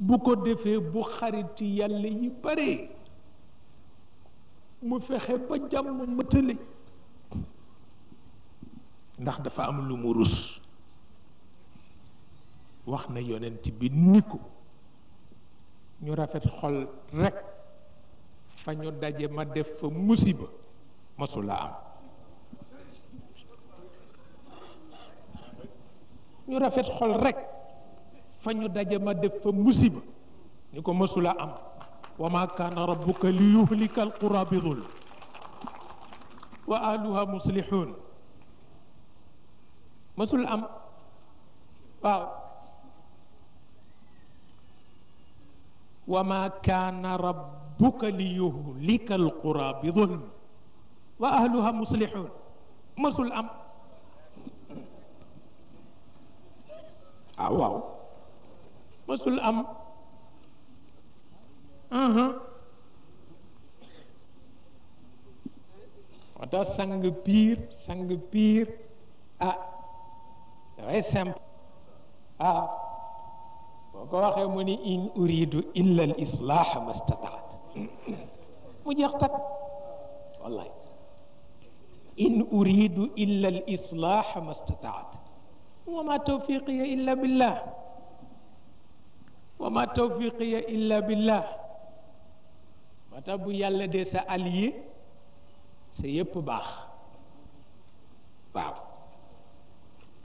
bu ko defee bu xariti yàlla yi bare mu fexe ba jàmm mëtale ndax dafa am lu mu rus wax na yonent bi ni ko ñu rafet xol rekk fa ñu daje ma def fa musiba masula am ñu rafet xol rekk fa ñu daje ma def fa musiba ni ko masula am wa ma kaana rabbuka li yuhlika alqura bi zulm wa ahluha muslihun masul am waaw wa ma kaana rabbuka li yuhlika alqura bi zulm wa ahluha muslihun masul am waaw masul am wata sang piir dafay simple boo ko waxee mu ni in uridu illa al islaaha ma stataat mu jeex tak wallahi in uridu illa al islaaha ma stataat wa ma tawfiqiya illa billah wa ma tawfiqiya illa billah moo tax bu yàlla dee sa allié sa yépp baax